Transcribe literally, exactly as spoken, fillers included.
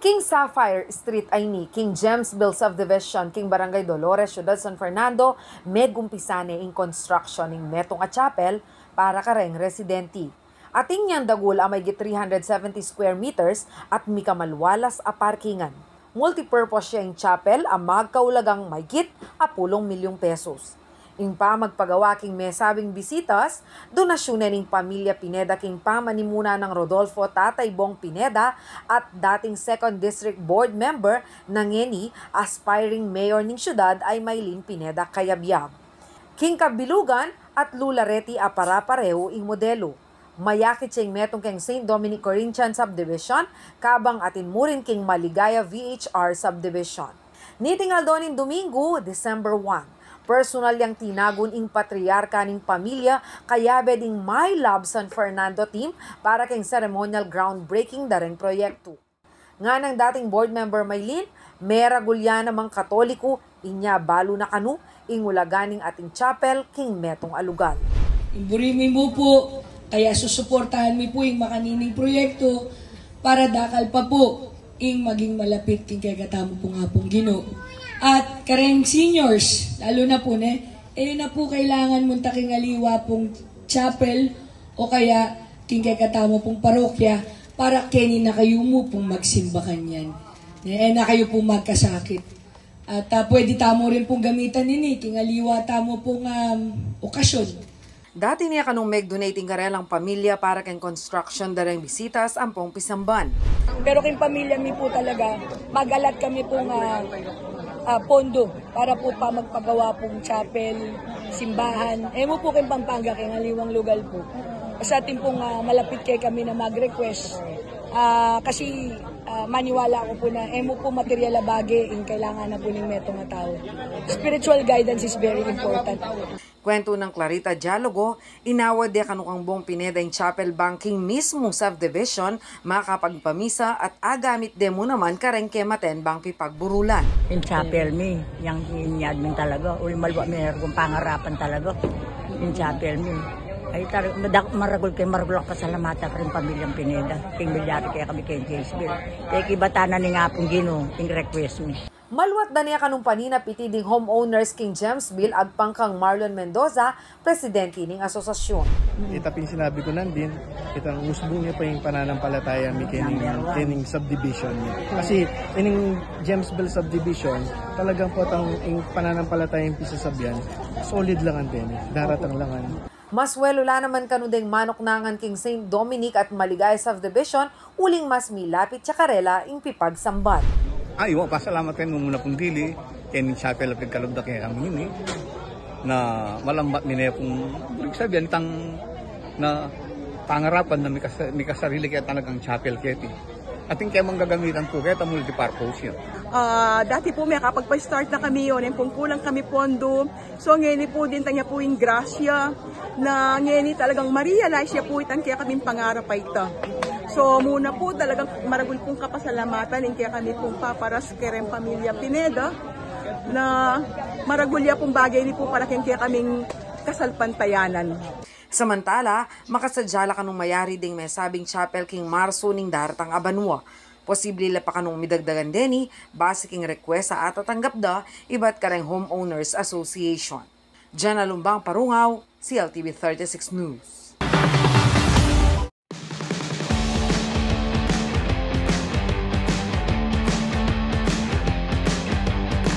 King Sapphire Street a ini, king Jamesville Subdivision, king Barangay Dolores, Ciudad San Fernando, megumpisa ne ing construction ning metung a chapel para kareng residente. Atin yang dagul a maygit three hundred seventy square meters at mika malualas a parkingan. Multipurpose ya ing chapel a magkaulagang maygit a pulung milyung pesos. Ing pamagpagawa king mesabing bisitas, donasyun ne ning pamilya Pineda king pamanimuna nang Rodolfo Tatay Bong Pineda at dating Second District Board Member na ngeni aspiring mayor ning syudad a i Mylene Pineda Cayabyab. King kabilugan at lulareti a para-parehu ing modelu. Mayakit ya ing metung keng Saint Dominic Corinthian Subdivision, kabang atin mu rin king Maligaya V H R Subdivision. Niting aldo ning Domingo, December one, personal yang tinagun ing patriarka ning pamilya kayabe ding My Love San Fernando team para keng ceremonial groundbreaking da reng proyektu. Nganang dating board member Mylene, meragul ya namang Katoliku, inya balu na kanu ing ulaga ning ating chapel king metung a lugal. Ing buri mi mu pu, kaya susuportahan mi pu ing makanining proyektu para dakal pa pu ing maging malapit king kekatamu pung Apung Ginu. At kareng seniors, lalu na pu ne, e na pu kailangan munta king aliwa pung chapel o kaya king kekatamu pung parokya para keni na kayu mu pung magsimba kanyan. E na kayu pung magkasakit. At, ah, pwede tamu rin pung gamitan ini king aliwa tamu pung, um, okasyon. Dati ne kanung meg-donate ing karelang pamilya para keng construction da reng bisitas ampong pisamban. Pero king pamilya mi pu talaga, mag-alat kami pung, ah, ah, pondo para pu pamagpagawa pung chapel, simbahan. E mu pu king Pampanga, king aliwang lugal pu. Sa atin pung, ah, malapit kekami na mag-request. Ah, kasi, ah, maniwala ku pu na e mu pu materyal a bage ing kailangan na pu ning metung a tau. Spiritual guidance is very important. Kwentu nang Clarita Dialogo, inawad de kanu kang Bong Pineda ing chapel bang king mismung subdivision makapagpamisa at agamit de mu naman kareng kematen bang pipagburulan. Ing chapel mi, yang inyad mi talaga, uling malwa mi kung pangarapan talaga. Ing chapel mi. Ay, tar-, madag-, maragul ke, maragul a pasalamatan karing pamilyang Pineda. King milyari kekami keng James Bill. Keng kibatan na ning Apung Ginu, ing request mi. Maluat da ne kanung paninap iti ding homeowners king Jamesville agpang kang Marlon Mendoza, presidente ning asosasyun. Ita pin sinabi ku nandin, itang usbung ne pa ing pananampalataya mi kening, kening subdivision mi. Kasi ining Jamesville subdivision, talagang potang ing pananampalataya ing pisasabyan, solid lang antin, daratang lang an. Maswelu la naman kanu deng manuknangan king Saint Dominic at Maligaya Subdivision, uling mas milapit ya karela ing pipagsamban. Ay, wa, pasalamatan mu muna pung dili, ken chapel a pigkalub da kekami ini, na malambat mi ne pung, ibig sabihin, tang na pangarapan na mikas-, mikasarili kaya talagang chapel keti. Atin kaya manggagamitan pu keta multipurpose ya. Ah, dati pu, mekapagpa-start na kami, yu, ne pung kulang kami pondo. So, ngeni pu, dintang ya pu ing grasya na ngeni talagang ma-realize ya pu itang kekaming pangarap a ita. So, muna pu, talagang maragul pung kapasalamatan ing kekami pung paparas kereng pamilya Pineda na maragul ya pung bage ini pu para keng kekaming kasalpantayanan. Samantala, makasadya la kanung mayari ding mesabing chapel king Marso ning daratang a banua. Posible la pa kanung midagdagan deni, base king request a atatanggap da ibat kareng Homeowners Association. Jana Lumbang Parungaw, C L T V thirty-six News.